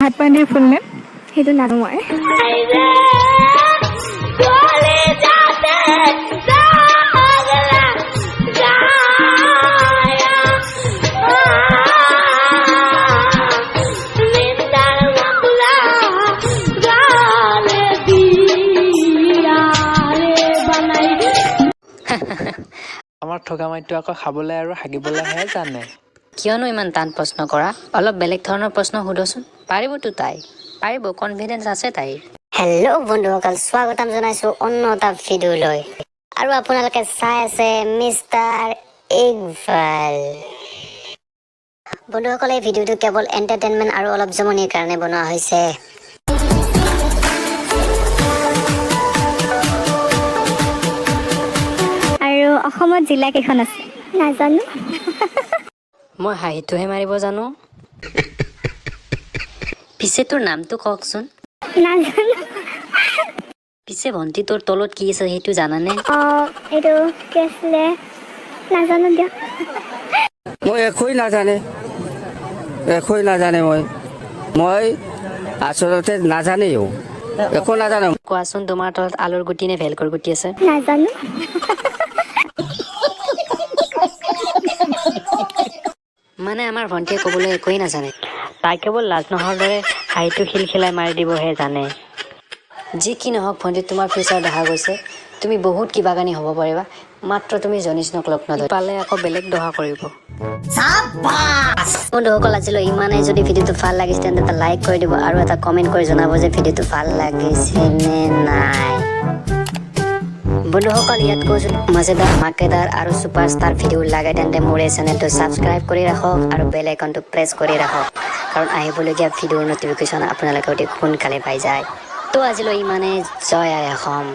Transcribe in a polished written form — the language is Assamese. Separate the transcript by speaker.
Speaker 1: মহাত্মা গান্ধীৰ ফুল নেম?
Speaker 2: সেইটো নাজানো মই।
Speaker 3: আমাৰ ঠগা মাইটো আকৌ খাবলৈ আৰু হাগিবলৈহে জানে।
Speaker 4: কিয়নো ইমান টান প্ৰশ্ন কৰা? অলপ বেলেগ ধৰণৰ প্ৰশ্ন সোধোচোন। পাৰিবতো তাই, পাৰিব, কনফিডেঞ্চ আছে তাইৰ।
Speaker 5: হেল্ল' বন্ধুসকল, স্বাগতম জনাইছোঁ অন্য এটা ভিডিঅ'লৈ আৰু আপোনালোকে চাই আছে মিষ্টাৰ ইকবাল। বন্ধুসকল, এই ভিডিঅ'টো কেৱল এণ্টাৰটেইনমেণ্ট আৰু অলপ জমনিৰ কাৰণে বনোৱা হৈছে।
Speaker 2: আৰু অসমত জিলা কেইখন আছে? নাজানো।
Speaker 4: মই হাঁহিটোহে মাৰিব জানো। পিছে তোৰ নামটো কওকচোন।
Speaker 2: নাজানো।
Speaker 4: পিছে ভণ্টি, তোৰ তলত কি আছে সেইটো জানানে?
Speaker 2: অঁ, এইটো কি আছিলে, নাজানো দিয়ক।
Speaker 6: মই একোৱেই নাজানে, একোৱেই নাজানে। মই আচলতে নাজানেও, একো নাজানো।
Speaker 4: কোৱাচোন, তোমাৰ তলত আলুৰ গুটি নে ভেলকৰ গুটি আছে?
Speaker 2: নাজানো।
Speaker 4: মানে আমাৰ ভণ্টিয়ে ক'বলৈ একোৱেই নাজানে। তাই কেৱল লাজ নোহোৱাৰ দৰে হাঁহিটো খিলখিলাই মাৰি দিবহে জানে। যি কি নহওক ভণ্টি, তোমাৰ ফিউচাৰ দেখা গৈছে। তুমি বহুত কিবা কানি হ'ব পাৰিবা, মাত্ৰ তুমি জনিষ্ণক লগ নধৰি পালে আকৌ বেলেগ দহা কৰিব।
Speaker 5: বন্ধুসকল, আজিলৈ ইমানেই। যদি ভিডিঅ'টো ভাল লাগিছে, তেন্তে এটা লাইক কৰি দিব আৰু এটা কমেণ্ট কৰি জনাব যে ভিডিঅ'টো ভাল লাগিছে নে নাই। বন্ধুসকল, ইয়াত কৈছোঁ, মজেদাৰ, মাকেদাৰ আৰু ছুপাৰষ্টাৰ ভিডিঅ' লাগে তেন্তে মোৰ এই চেনেলটো ছাবস্ক্ৰাইব কৰি ৰাখক আৰু বেল আইকনটো প্ৰেছ কৰি ৰাখক, কাৰণ আহিবলগীয়া ভিডিঅ'ৰ ন'টিফিকেশ্যন আপোনালোকে অতি সোনকালে পাই যায়। তো আজিলৈ ইমানেই। জয় আই অসম।